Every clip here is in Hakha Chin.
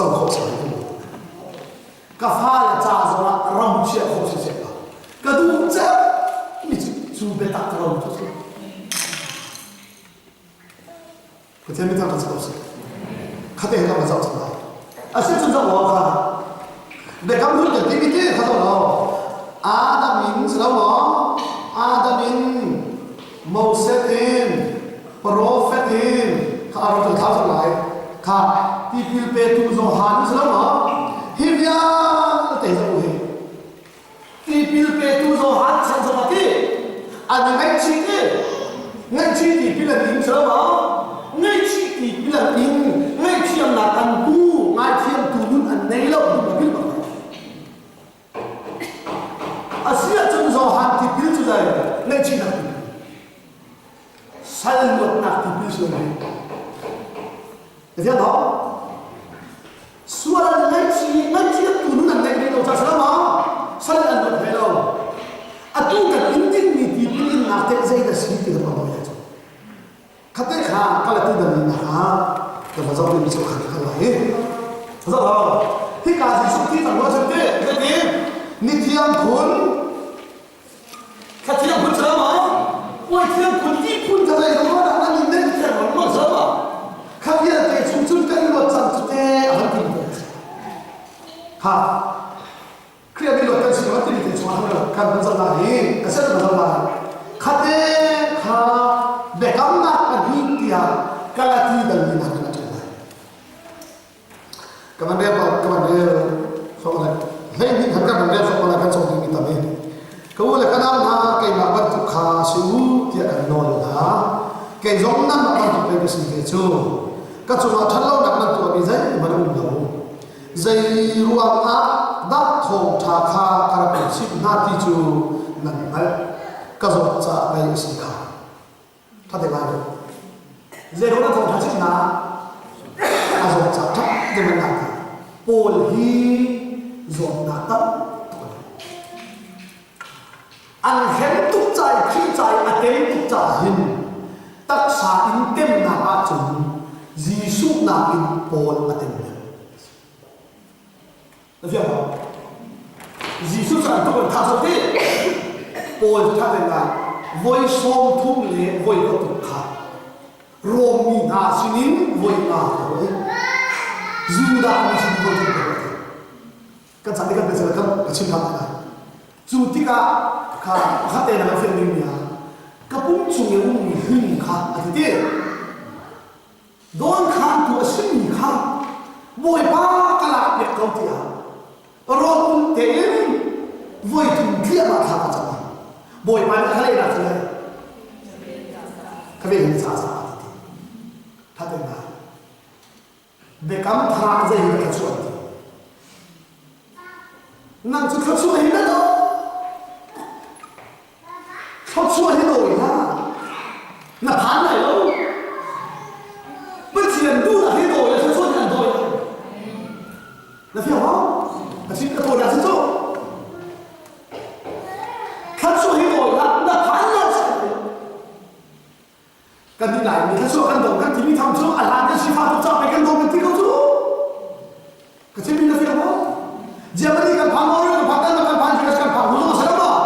Co khawh si lai Ka fale ca zongah ram chiah khawh si seh law ka duh cem mi cu cu biatak ro cu si. Pathian mi thang kan si ko si. Khate he kan zoh cang lai. Asi cun zoh law kha biakam hlun kan timi ti kha zoh law Adam in si lo maw Adam in Moses in Prophet in kha a rak thlau cang lai kha tipil petu Johan si lo maw hi vialte zoh hi tipil petu Johan chan zong a ti an i ngaihchih ti ngaihchih tipil an ing si lo maw ngaihchih tipil an ing ngaihthiamnak an pu ngaithiamtu nun an nei lo nun a bil bak A si ahcun Johan tipil cu zei ngaihchihnak tipil sal luatnak tipil si lo hi. Thiang Sual an ngaihchih ngaihthiamtu nun an ngeih ve lo ca si lo maw? Sal an luat ve lo. Atu kan in dingmi tipil innak teh zei dah si ti kan ruah cu. Khate kha kalati dal ni ha ka va zoh mi chu khan khan lai hi. Zoh lo. Hika Jesuh ti tang lo te te ni thiang khun Khathiang khun sa ma Puai thiang khun ti phun ka zei lo na nan in nen thiang lo ma sa ma Kha vialte chung cun kan luat cang cu te a han ti te Ha Khrih mi luat kan si lo ti mi te chung ah kan kan zoh lai hi ka set kan zoh lai khate kha biakamnak a hnih tiah Galati dal mi hna kan ṭial lai ka van rel ka van rel sok lai 12 khan kan van rel sok lai kan song ding mi tam hi ka u le ka nau hna keimah bantuk kha si u tiah kan nawl hna kei zong nanmah bantuk pei ka si ve cu ka cungah ṭhatlonak nan tuahmi zeihmanh a um lo Zei ruangah dah thawngṭha kha ka rak in chimh hna ti cu nan hngalh. Ka zawt caah pei a si kha. Ṭha te ngai deuh. Zei ruangah dah thawngṭha chimh hna? A zawt caah ṭha te man nak Paul hi zawtnak tam tuk An hrem tuk ca i Khrih ca i a tem tuk caah hin taksa in temnak ahcun Jesuh nakin Paul a tem deuh. Na fiang maw? Jesuh cu an tuk an thah zau ti. Paul tha ngai voi 30 le voi tuk kha Rom mi hna sinin voi nga ka ruah i Judah mi sin voi thum ka ruah kan chan kan kan kan ka chim hlan lai cu tikah kha pakhat te na fian ding mi ah ka pum chung i ummi hling kha a ti ti dawn khan tu a simi kha bawipa ka lak piak ko tiah rawl tein voi thum tliah thla ka cam bawipa nih a lehnak cu le ka ve hin ca ca a ti ti tha te ngai Biakam thar ah zei hi dah thluachuah an ti? Nang cu thluachuah hi na daw. Thluachuah hi dawi hlah. Na phan lai lo. Pathian duhnak hi dawi le thluachuah hi an dawi lai. Na fiang maw? Ka chim ka tawi ah si cu. Thluachuah hi dawi hlah. Na phan lai Kan ti lai mi thluachuah kan dong kan timi tham cu a hlan kan sifah tuk caah pei kan dong kan ti ko cu. Ka chimmi na fiang maw? Germany kan phan maw, kan phan kan kan phan US kan phan hnu zong a si lo maw?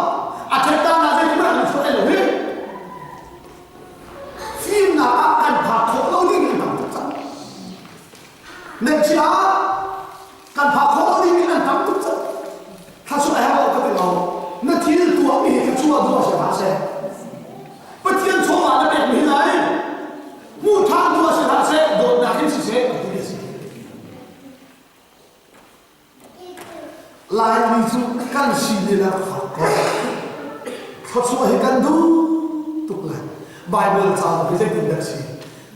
A ṭhet ta na zei ti kan chuah lo hi. Fimnak ah kan phak khawh lo ding an tam tuk cang. Neihchia kan phak khawh lo ding an tam tuk cang. Thluachuah a herh lo ka ti lo. Na thil tuahmi hi thluachuah duh a si hlah seh. Pathian chawva na pekmi hi lai hmuh ṭhan duh a si hlah seh, dawtnak in siseh a ti a si. Laimi cu kan si le fak ko. Thluachuah hi kan duh tuk lai. Bible ca hi zeitin dah si?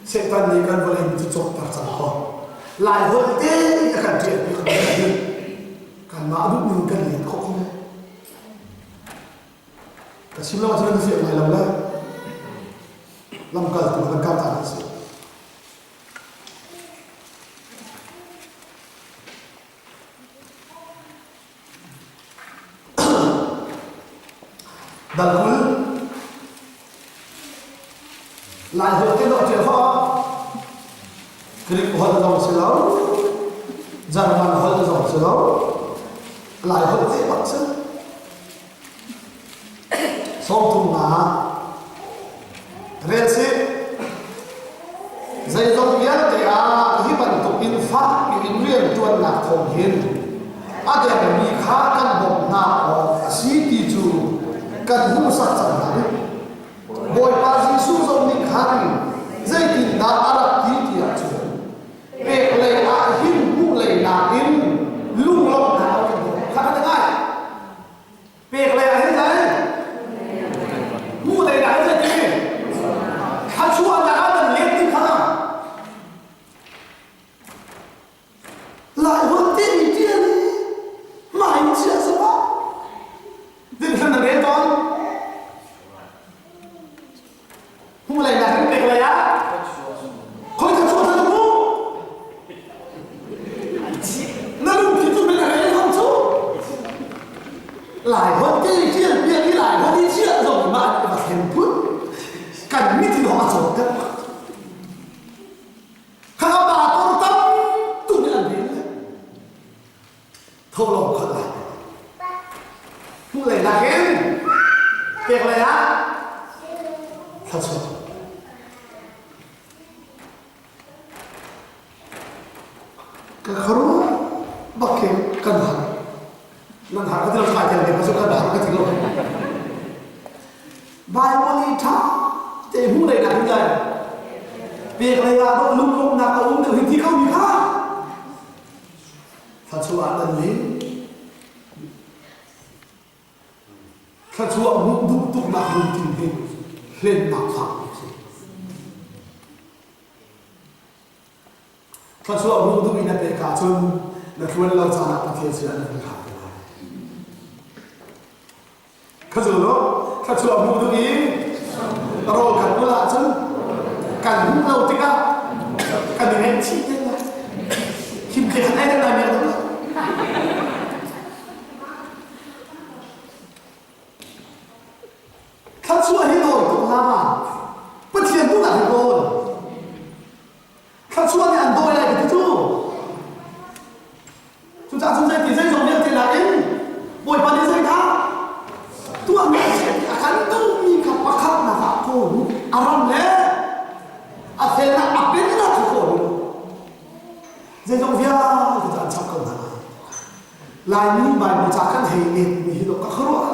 Satan nih kan vawlei mi cu cawkter cang ko. Lai holh te in a kan ṭialmi kan kanmah duhning kan let khawh ko. Ka chim lo ahcun nan fiang lai lo le lamkaltu kan kar ta si. Dal 20 Lai holh te dawh ṭial ho Greek holh zong si lo. German holh zong si lo. Lai holh te bak si. Sawmthum nga rel sih. Zeizong vialte ah hi bantuk in fak piin rianṭuannak thawng hin a dermi kha kan bawmh hna awk a si ti cu kan hmuhsak cang hna i Bawipa Jesuh zong nih khan zeitindah a rak ti ti ahcun pek lei ah hin hmuh lei nakin lunglawmhnak a kan bawmh kha kan ngai. Pek lei ah hin zei? Hmuh lei ah hin zei ti? Thluachuahnak ah nan let ti kha. Lai holh timi tial hi mai chia sama. Din khan nan rel tawn. Hmuh lei nak hin pek lei ah. Khoi ka chuah than mu. Na lungthin cu men a rel hom cu. Lai holh te tial piak i lai holh i chiah zong mah va thlen phun. Kan mithin hong a cawt deuh. Khaka pa tor tam tuk in an rel le tho lawng khon lai. Hmuh lei nakin pek lei ah thluachuah. Ka kharu bak khi kan har. Nan har ka ti lo sai tel te pa kan har ka ti lo. Bible i ṭha te hmuh lei nak hin dai. Pek lei ah dawh lunglawmhnak a um deuh hi ti ko mi kha. Thluachuah nan ling. Thluachuah hmuh duh tuknak lungthin hi hlennak fak a si. Thluachuah hmuh duh in na pek ahcun na tluan lo caan ah Pathian sinah na kan hal te lai. Kha zul lo, thluachuah hmuh duh i rawl kan ul ahcun kan hmuh lo tikah kan i ngaihchih te lai. Him te khan ai lai men lo. Thluachuah hi nawl tuk hlah. Pathian duhnak hi kawl. Thluachuah nih an dawi lai ka ti cu. Cucaah cun zeiti zeizong vialte nakin Bawipa nih zeidah tuahmi a si a kan duhmi kha pakhatnak ah kawl u. A ram le a felnak a pennak kha kawl u. Zeizong vialte cu an chap ko hna lai. Laimi Bible ca kan hei letmi hi dawh ka khuaruah.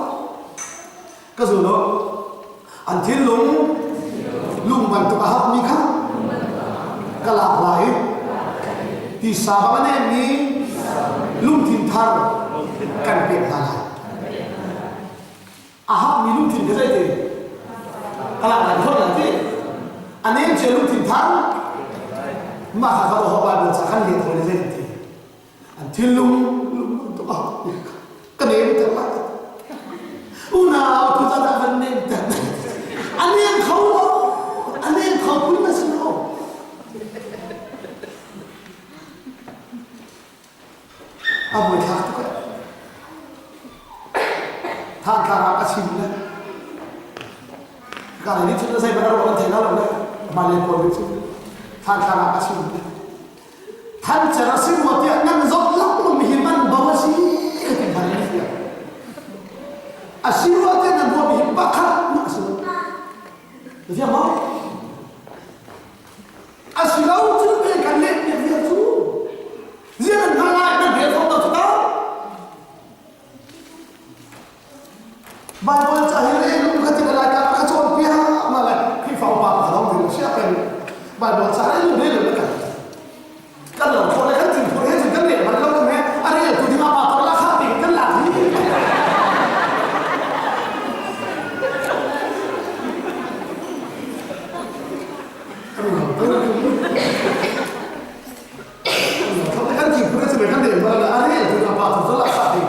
Ka zul lo. An thinlung lung bantuk a hakmi kha ka lak lai. Tisa bang a nemmi lungthin thar kan pek hna lai. A hakmi lungthin kha zeiti? Ka lak lai holh lai ti. A nem cia lungthin thar mah kha ka Bible ca kan let hoi le zeiti? An thinlung lung bantuk a ka nem ter lai. Unau tu ta van nem ter. A nem kho lo. A nem kho phun na si lo. A buai thlak tuk eh. Than tlang ah ka chim le. Ka nih cun zei ban ro kan thei lo le. Ma le pawl nih cun than tlang ah ka chim le. Thancer a si rua tiah nan zawt lengmang hi man bo a si ka ti hna ne tiah. A si rua tiah nan ruahmi hi pakhat mah a si lo. Na fiang maw? A si lo cu pe kan leh piak vial cu. Ziah nan hngal lai nan rel kho lo cu ta. Baibal ca hi le lung kha ti lai ka ka cawn piak ma lai Khrihfa upa ka dong ding sia peng Baibal ca le lung le le kan kan lo kho le kan tin phur he kan le man lo he a rel tu ding apa tor la kha ti kan la hi kan tin phur he kan le man la a rel tu ding apa tor la kha ti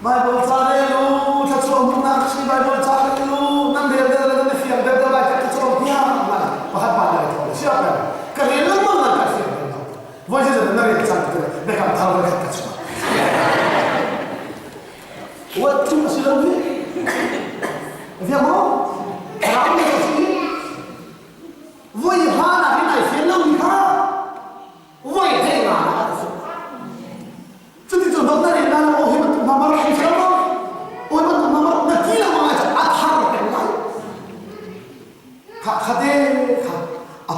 Baibal ca rel u, thluachuah hmuhnak si Baibal ca rel u, nan rel deuh le nan i fiang deuh deuh lai ka cawnpiak lai. Pakhat pa lai thaw sia peng. Ka rel lengmang lai ka fiang deuh lo. Voi zeizat na rel cang ti biakam thar voi khat ka chuah. What tu a si lo hi? Fiang maw? Ram ni a si. Voi hlan ah hin ai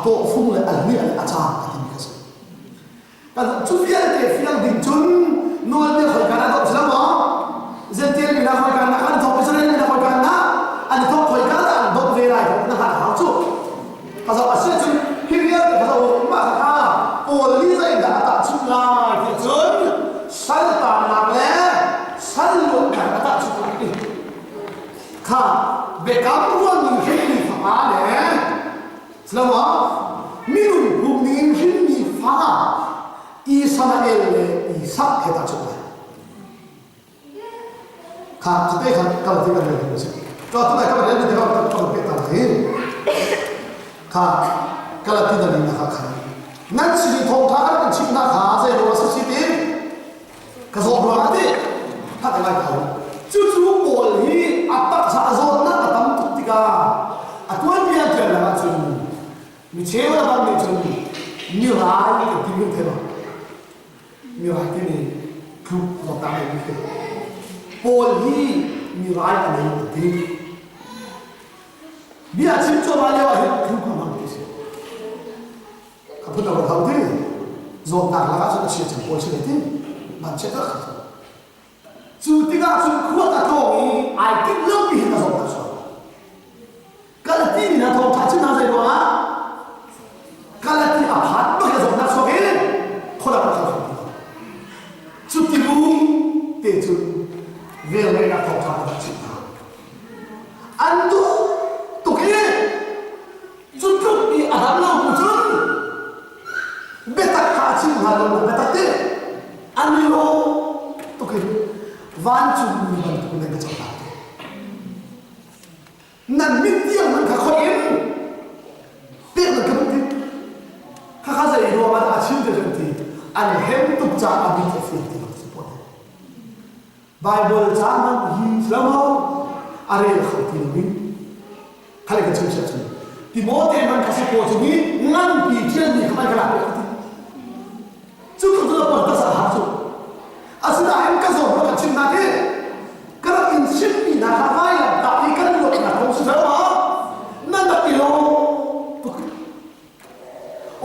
tawhfung le a hliah le a caang a timi kha si. Kan cu vialte fiang ding cun nawlbia khoika dah dawh si lo maw? Zential mi hna khoika dah an thawk Israel mi hna khoika dah an i thawk khoika dah an dawt ve lai na hngalh hau cu. Ka zoh a si cun hi vialte ka zoh mah kha Paul nih zeidah a tahchunh lai ti cun sal taannak le sal luatnak a tahchunh lai ti. Kha biakam ruangin hrinmi fapa le Siloah minung hmuhning hrinmi fa Ismael le Isak he tahchunh lai. Kha cite kha kal ti kan rel si. To tu lai kan rel ti kan kan pe ta lai. Kha kalati na ni na kha khan. Nan si thong tha kan chim na kha zei ro sa si ti ka zawt ruangah ti kha te lai ko cucu pawl hi a taksa a zawtnak a tam tuk tikah a tuanbia tial lang ahcun mi cheu le bang nih cun mirai kan ti min thei mirai timi tluk zawtnak nei mi khi pawl hi mirai a nei an ti bia chim cuahmah lio ah hin tluk a hmang ti si Ka phun a hau ti. Zawtnak lakah cun a chia cem pawl si ve ti. Vanchiat ah kha cu tikah cun khua a tlawng i ai timh lomi hin a zawtnak chuak. Kalati mi hna thawngṭha chim hna zei ruangah Kalati a phan bak i a zawtnak chuak i khuadang a kal kho ti lo. Cu tibu te cun velngeihnak thawngṭha ka rak chimh hna. An duh tuk i Cu tluk i a dam lo bu cun biatak kha a chim hnga lo biatak ti an i lawm tuk in vancungmi bantuk in an ka cohlan te. Nan mit tiang hmanh kha khoih in pek nan ka duh ti. Khakha zei ruang ah dah a chim te kan ti. An hem tuk caah a mit a fiang ti lo si pawh Bible ca hmanh hi si lo maw a rel kho ti lo ding. Khale kan chim siah cun Timote man kha sapaw cung i nganpi ṭialmi kha man ka lak piak ti. Cu tluk cu pon tasa ha cu. Asinain ka zawn kan chim hna ti. Ka rak in chimmi hna kha vailam tah i kan luatnak kong si lo maw? Nan rak i lawm tuk.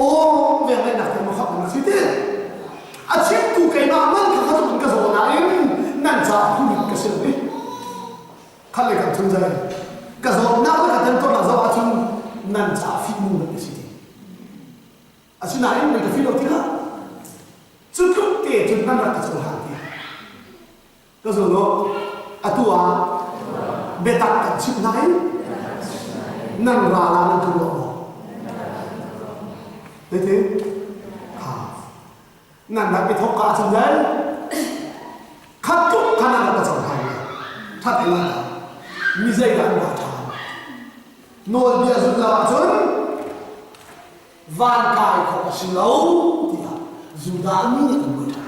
Aw velngeihnak te maw kha na si ti. A chimtu keimah man kha kha tuk in ka zawn nain nan caah huhmit ka si lo i. Khat le khat cun zei ka zawtnak le ka temtuarnak zoh ahcun nan caah fihmu nan si ti. Asinain nan ka fih lo tikah cu tluk te cun nan rak ka cohlan ti. Ka zul lo atu ah biatak kan chimh hna i nan ral ah nan ka ruah maw? Zeitin? Ha. Nan rak i thawk ka ahcun zei? Khat tuk kha nan rak ka cohlan lai. That ei lai. Mi zeidah an ra ṭhan? Nawlbia zulh lo ahcun van kai khawh a si lo tiah Judah mi nih an buai ṭhan.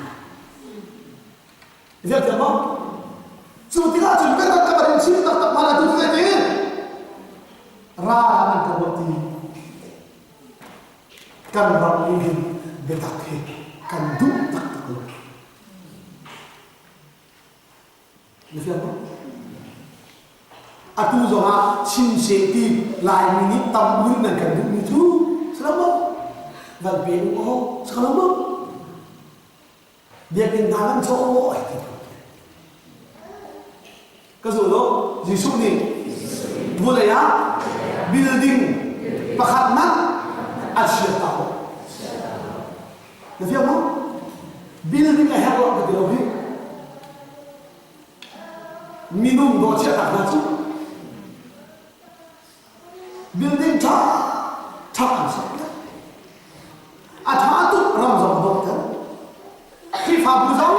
Zeitiah maw? Cu tikah cun biatak ka van in chim taktak hna lai tu cu zeitin? Ra nan ka ruah ti. Kan ram nih hin biatak hi kan duh taktak lo. Na fiang maw? Atu zongah chim seh ti Laimi nih tam ul nan kan duhmi cu si lo maw? Van pe u aw, si lo maw? Biakinn hna kan cawh maw ai ti. Ka zul lo, Jesuh nih vulei ah building pakhat hmanh a chiat ta lo. Na fiang maw? Building a herh lo ka ti lo hi. Minung dawh chiahtak hna cu building ṭha ṭha an sak piak. A ṭha tuk ram zong a dawhter. Khrihfabu zong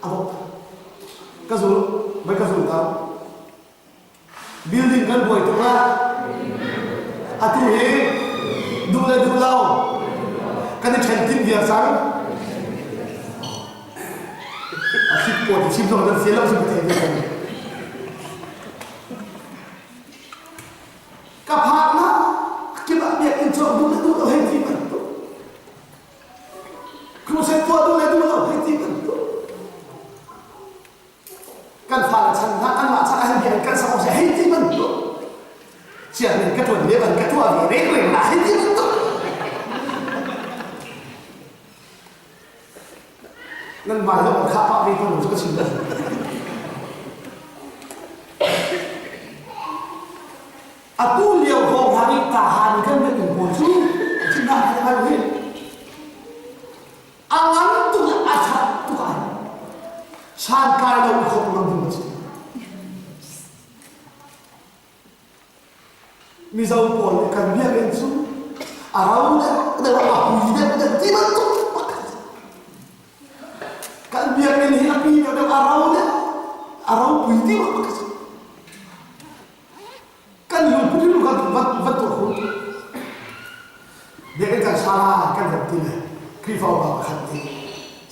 a dawhter. Ka zul, vai ka zul ta. Building kan buai tuk la. Atu hi duh le duh lo kan i ṭhen tim viar cang. A hrik pawl ti chim zong nan fial lo cu ka thei ve ko. Ka phaknak kip ah biakinn cu duh le duh lo hei ti bantuk. Crusade tuah duh le duh lo hei ti bantuk. Kan fale chan hna kanmah chan ah biakinn kan sak awk hei ti bantuk. Chiah ning ka tuan ve ban ka tuah ve reng reng la hei ti. Nan hmai zong khah pah ve ko cu ka chim lo. Atu lio hrawng hna nih tahan kan biakinn pawl cu chim hna kan ngai hin. A ngan tuk le a that tuk ai. Santlai lo i khop ngam ding a si. Mizo pawl nih kan biakinn cu a ro deuh deuh a pui deuh deuh ti bantuk pakhat kan biakinn hi a pi deuh deuh a ro deuh a ropui ti bantuk kan lungput in kan van van tuah khun biakinn kan sala kan van ti le Khrihfa upa pakhat nih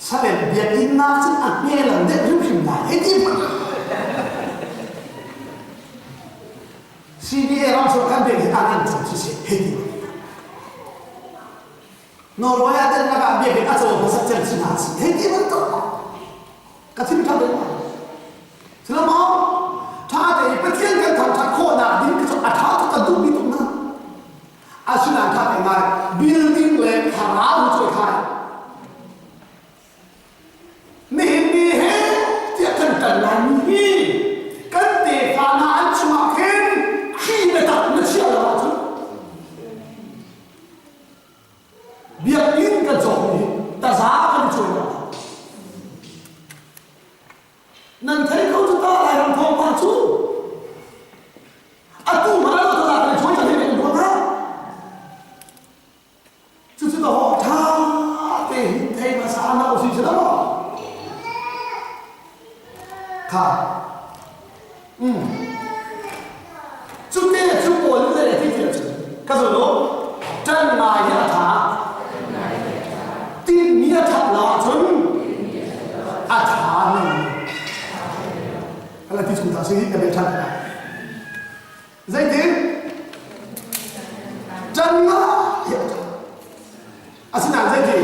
Salem biakinn nak cun a hme deuh hrimhrim lai hei ti CBA ram chung kan biak hi an an cang si seh hei ti Norway ah den lakah biakinn a caw hmasat cem si hna si hei ti bantuk ka thim tha deuh Sila maw tha te Pathian kan thangthat khawhnak ding cu a tha tuk kan duhmi tuk na asinain tha te ngai building le thlarau cu khai Nihin ni he tiah kan kal laimi hi kan tefa hna an chungah khin Khrih biatak na chiah lo ahcun biakinn kan cawkmi taza kan i cawi lo. Nan thei ko cu ta Lairam thawngpang cu atu hmanh lo taza kan i cawi cang hi kan ruat Cucu na hawk ṭha tein thei hmasa na usih si lo maw? Kha. Mm. Cu te cu pawl le ti ti cu ka zo lo ṭan ngai hi a ṭha. Tinhmi a ṭhat lo ahcun a ṭha men. Ala ti chung ta si ka bia ṭhan. Zeitin? Ṭannak hi a ṭha. Asinain zeitin?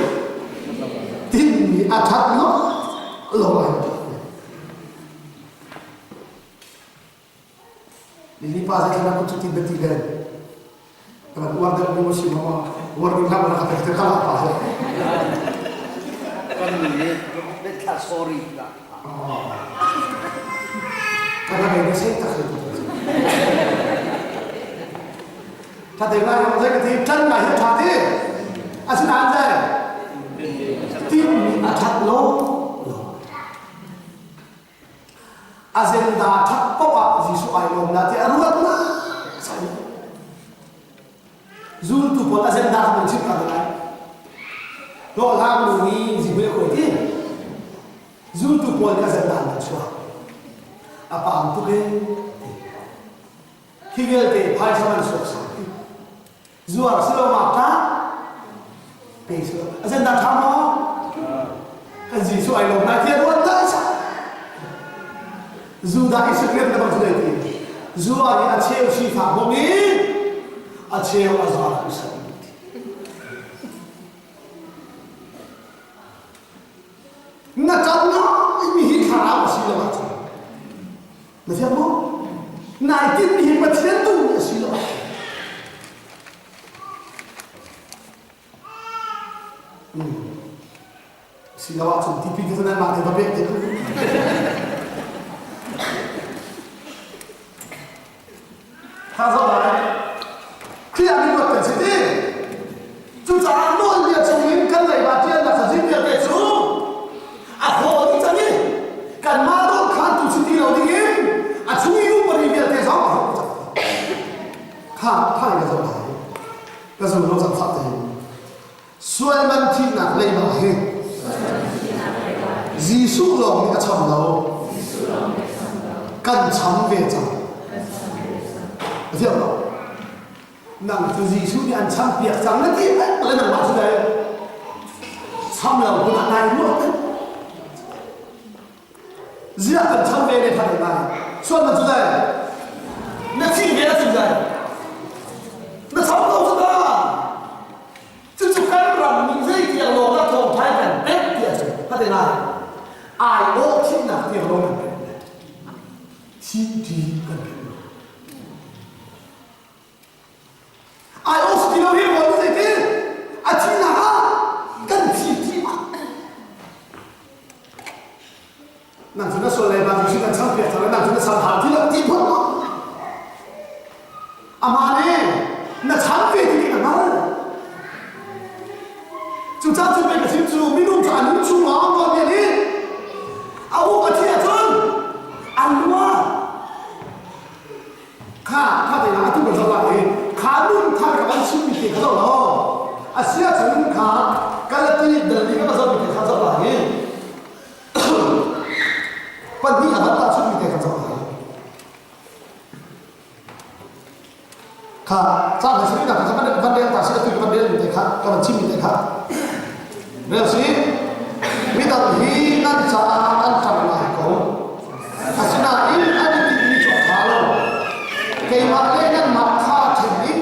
Tinhmi a ṭhat lo lo ai. Lili pa zei thlan cu tin ti len. Kan uar deuh mi si ma uar ding hlah ka te ka pa he. Kan ni betla sorry la. Kan la nei se tak Tha te ngai hong zai ka ti tan ngai hi tha ti. Asinain zai tin a that lo. Agenda that poh ah Jesuh ai lawm la ti a ruat na. Zultu pawl agenda kha nan chim ta lai. Hlawhhlang nu nih zihmui a kuai ti. Zultu pawl nih agenda an chuah. A paam tuk ee ti. Khi vialte phaisa man suak sang ti. Zuar si lo ma ta pe si lo. Agenda tha maw? Kan Jesuh ai lawm lai ti a ruat lai sa. Judah Isakriot le bang cu ti. Zuar i a cheu sifak bawm i a cheu a zar ku san. Na ṭan mi hi thlarau a si lo ahcun na fiang maw? Nai tinhmi hi Pathian duhmi a si lo ahcun Siloah cun tipi cu nanmah te va pek te Tha zoh lai. Khrih ah min kan si ti. Cucaah nawlbia chungin kan leiba ṭialnak cazin vialte cu a thaw dih cang i kanmah dawnkhantu si ti lo dingin a chung i upadi vialte zong a hrawh cang. Kha kha in ka zoh lai. Ka zum lo cang fak tein. Sual man thihnak leiba hi Jesuh lawng nih a cham lo. Kan cham ve cang. A thiam lo. Nang cu Jesuh nih an cham piak cang na ti le nangmah cu dai. Cham lo kun ah nai ruah Ziah kan cham ve ne than lai. Sual man cu dai. Na thi ve na cu dai. Na cham lo cu ta. Cucu kan ram nih zeitiang lawng dah thawngṭha kan pek ti ahcun hate ngai aiawh thihnak tiang lawng kan pek thih ṭi kan pek aiawh si ti lo hi rawl zeitin a thihnak ah kan thi ṭi. Cucaah cu pei ka chim cu minung cu a nun chung lawng nawlbia nih a uk a thi ahcun an lua kha kha te atu kan zoh lai i kha nun thar ka van chimmi te kha zoh law a si ahcun kha Galati dal i ka zohmi te kha zoh lai i pahnih a van tahchunhmi te kha zoh lai. Kha caan he simi kha van van rel ta si atu van rel mi te kha ka van chimmi te kha rel si midang hi nan caah an ṭang lai ko asinain an i tinhmi cu a ṭha lo keimah le nanmah kha ṭhen i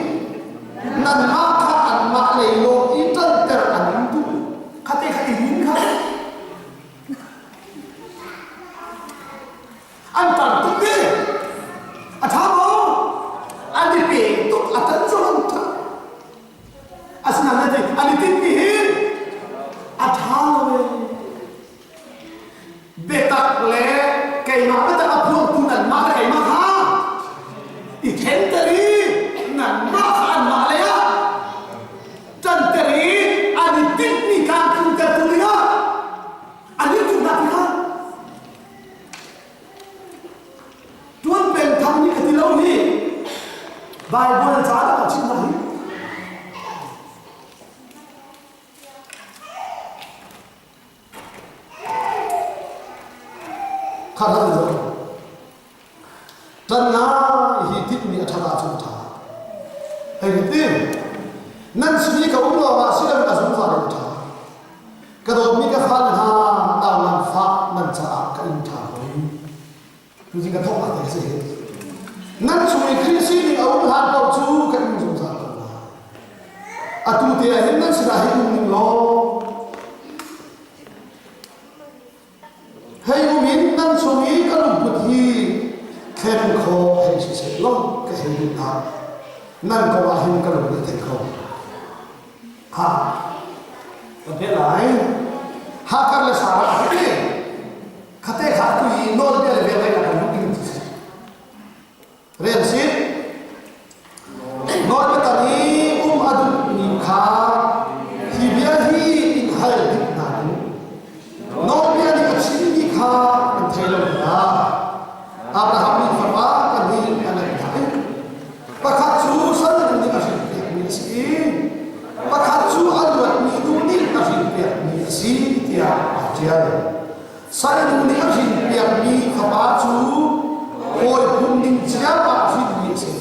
nanmah kha anmah lei lawng i ṭanter an duh kha te kha i rin kha An tar tuk i a ṭha maw? An i pe tuk a tan zong an ṭha. Asinain an ti an i tinhmi hi a ṭha lo ee. Biatak le keimah biatak a phuangtu nanmah le keimah kha i ṭhenter i nanmah kha anmah lei ah ṭanter i an i tinhmi tlang tluntertu dingah an i tinh hna ti kha Tuan peng thang nih ka ti lo hi Bible ca dah ka chim hna hi. Kha hlan zo. Tan ngai hi tinhmi a ṭhat ahcun a ṭha. Hei ti nan sin i ka um lawngah si loin a zungzal in a ṭha. Ka dawtmi ka fale hna, nau nan fah nan caah ka inn ṭha hoi. Tuzing ka thawk te si. Nan chung i Khrih sining a um hlan paoh cu ka ing zungzal ko lai. Atu te ah hin nan sinah hin um ning law hei um in nan chung i ka lungput hi thlen khawh hei si seh law ka hei duh hna. Nan kong ah hin ka lung a thei kho. Ha ka pe lai. Hakar le Sarah a ti. Khate kha tu i nawlbia le velngeihnak kan hmuh ding ti si. Rel si. Nawlbia tang i um a duhmi kha hi bia hi in hal dik hna ding. Nawlbia nih a chimmi kha an thei lo hna. Abraham nih fapa pahnih a ngeih hna i pakhat cu sal nih a hrinpiakmi a si i pakhat cu a luatmi nu nih a hrinpiakmi a si tiah aa ṭial. Sal nu nih a hrinpiakmi fapa cu hawi phun ning cia ah hrinmi a si.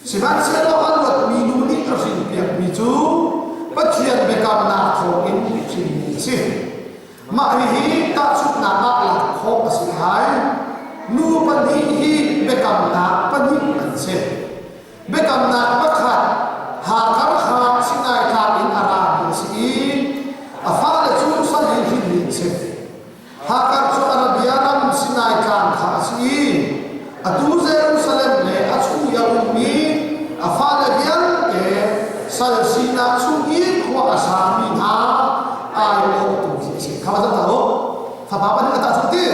Sihmanhsehlaw a luatmi nu nih a hrinpiakmi cu Pathian biakamnak thawngin hrinmi a si. Mah hihi tahchunhnak ah lak khawh a si lai. Nu pahnih hi biakamnak pahnih an si. Biakamnak pakhat Hagar kha Sinai tlang in a rami a si i a fale cu sal in hrinmi an si. Hagar cu Arabia ram Sinai tlang kha a si i atu Jerusalem le a chung i a ummi a fale vialte sal sinak chung i khua a sami hna aiawhtu khi a si. Kha va zoh u. Fapa pahnih a tah cu ti.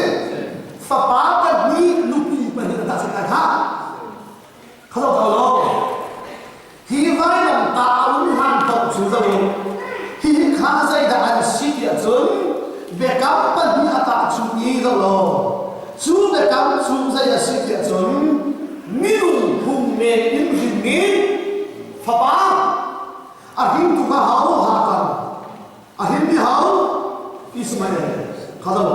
Fapa pahnih nupi pahnih a tah cu kai kha. Kha zoh ta law. Hi vailam ta a um hlan paoh cu zoh u. Hihi kha zeidah an si tiah cun biakam pahnih a tahchunh i zoh law cu biakam cu zei a si tiah cun minung phung men in hrinmi fapa a hringtu kha hau Hagar a hrinmi hau Ismael kha zoh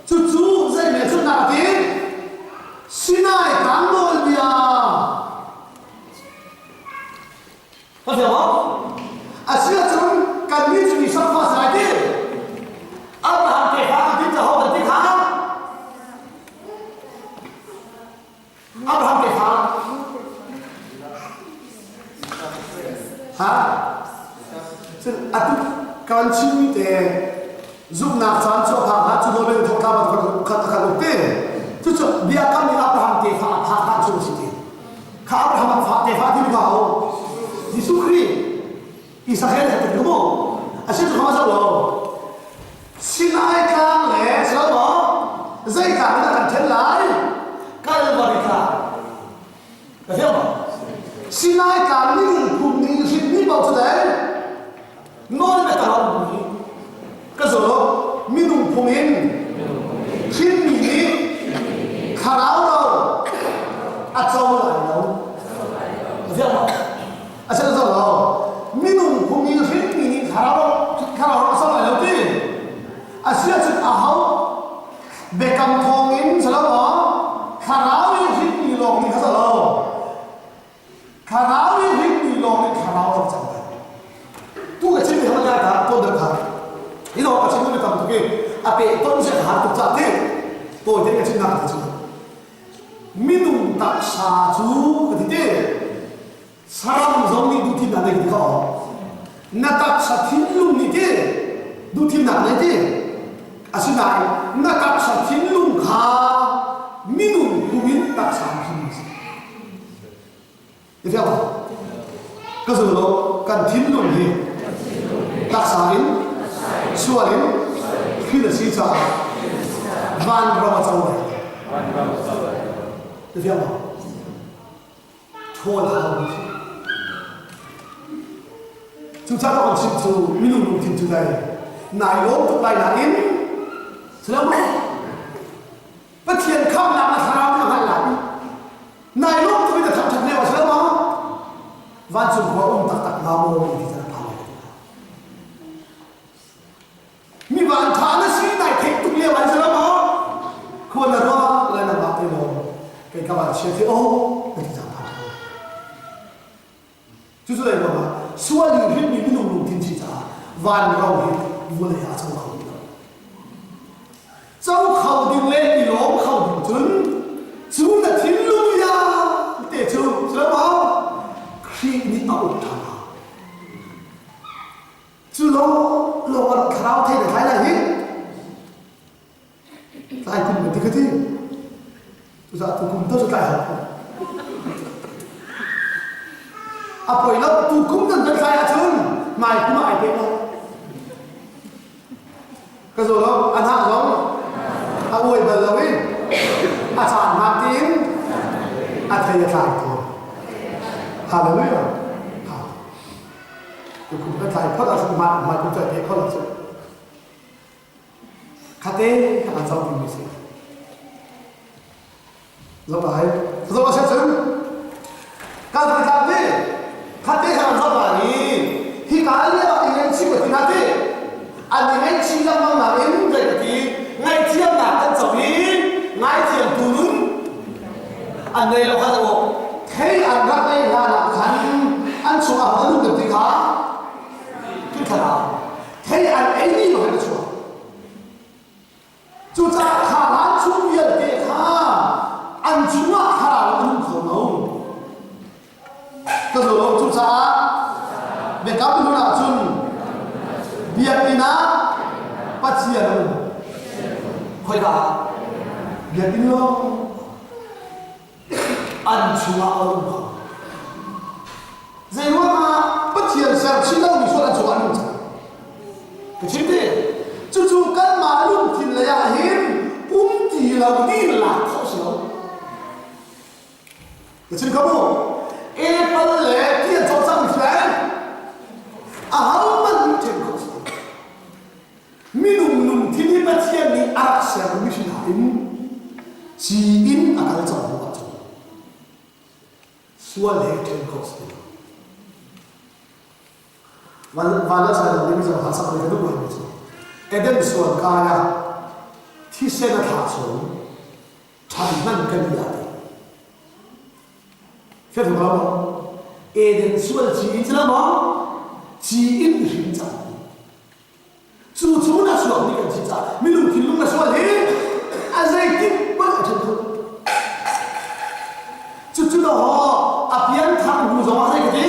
cucu zei ne cun dah ti Sinai tlang nawlbia Ka fiang maw? Asiahcun kannih cu Isak fa si lai ti. Abraham tefa kan ti caho kan ti kha. Abraham tefa. Ha? Cun atu kan chimmi te zumhnak caan cu a phak hna cu nawl in thawk thla khat a khat te. Cucu biakam nih Abraham tefa a phak hlan cu a si ti. Kha Abraham a fa tefa ti kha o. Jesuh Khrih Israel he tuk mu. A si cu kha zo lo. Sinai tlang le so maw zei tlang in a kan then lai? Kalvari tlang. Ka fiang maw? Sinai tlang minung phung ning hrin mi paoh cu dai nawl le ka ram. A pe ton se har tuk ca te tawi te ka chim nak te cu minung taksa cu ka ti te saram zong nih duhthimnak nei ti kho na taksa thinlung nih ti duhthimnak nei ti asinain na taksa thinlung kha minung pum in taksa thinlung si. Ti Ka zul lo kan thinlung hi taksa in sual in thil a si caah vanram a co lai. Ti fiang maw? Ṭhawl hau mi si. Cucaah ka van chim cu minung lungthin cu dai nai lawm tuk lai nain si lo maw? Pathian khamnak na thlarau nih a hngalh lai. Nai lawm tuk in na thangṭhat lio a si lo maw? Vancung khua um taktak hnga maw ti can a phan lai. Mi van ṭha na si nai theih tuk lio an si lo maw? Khua na ruah le na mah te maw? Kei ka van chia thi aw na ti cang phan ko. Cucu lei ruangah sual in hrinmi minung lungthin si caah van ro hi vawlei ah a co kho ti lo. Co kho ding le i lawm kho ding cun cu na thinlung vialte cu si lo maw Khrih nih a uk ṭhan hau. Cu lawng lawng ah thlarau thei na thlai lai hi. Tlai kum kan ti ka ti. Cucaah tu kum to cu tlai hau ko. A poi lo tu kum nan kan thlai ahcun hmai kum ah ai pek lo. Ka zo lo a hnah zong a uai bal lo i a caan hmaan tiin a thei a tlai tawn. Hallelujah. Tu kum kan tlai phot ahcun hmai hmai kum tlai pe phot ahcun Khate kha an zoh dingmi si. Zoh lai. Zoh a si cun kan kan ti khate kha an zoh lai i hi ka lio ah i ngaihchih ka ti hna ti an i ngaihchih lengmang nain zei ka ti ngaihthiamnak kan co i ngaithiamtu nun an nei lo kha aw thei an rak nei hlan ah khan an chungah an um kan ti kha thlarau thei an ei mi lo a chuak. Cucaah kha hlan chung vialte kha an chungah thlarau an um kho lo. Ka zo lo cucaah biakam hlun ahcun biakinn ah Pathian a um. Khoika ah? Biakinn lawng an chungah a um kho. Zeiruangah Pathian ser chin lomi sual an cungah an um cang? Ka chim te. Cucu kanmah lungthin lei ah hin um ti lo ding lak khawh si lo. Ka chim kho mu. Apple le ti an cawk cang mi si Ahohmanh nih ṭhen khawh si lo. Minung lungthin hi Pathian nih a rak sermi si nain ci in a kal cang hnu ahcun sual he ṭhen khawh si lo. Van la sai lo ding zong sak ka duh ngai mi cu Eden sual kai ah thisen a thlah chung ṭhan hman kan i ati. Fiat lo maw? Eden sual ci in si lo maw? Ci in hrin cang. Cu cu na suak mi kan si caah minung thinlung na sual hi a zeitik hmanh a ṭhen kho. Cucu dawh a pianthar hnu zong ah zei ka ti?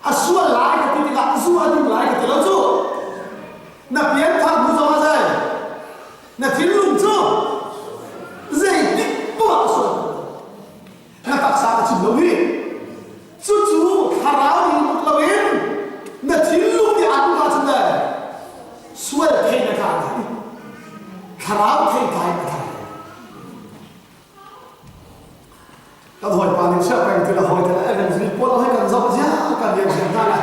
A sual lai ka ti tikah zu a ding lai ka ti lo cu. Na pianthar hnu zong ah zei? Na thinlung cu zeitik poah a sual. Na taksa ka chim lo hi. Cucu thlarau nih uk loin na thinlung nih aan uk ahcun le sual thei na tlai lai. Thlarau thei tlai na tlai lai. Kan hawipa nih siah peng ti la hawi te la Evans nih pawl hoi kan zoh zia kan lian hna lai.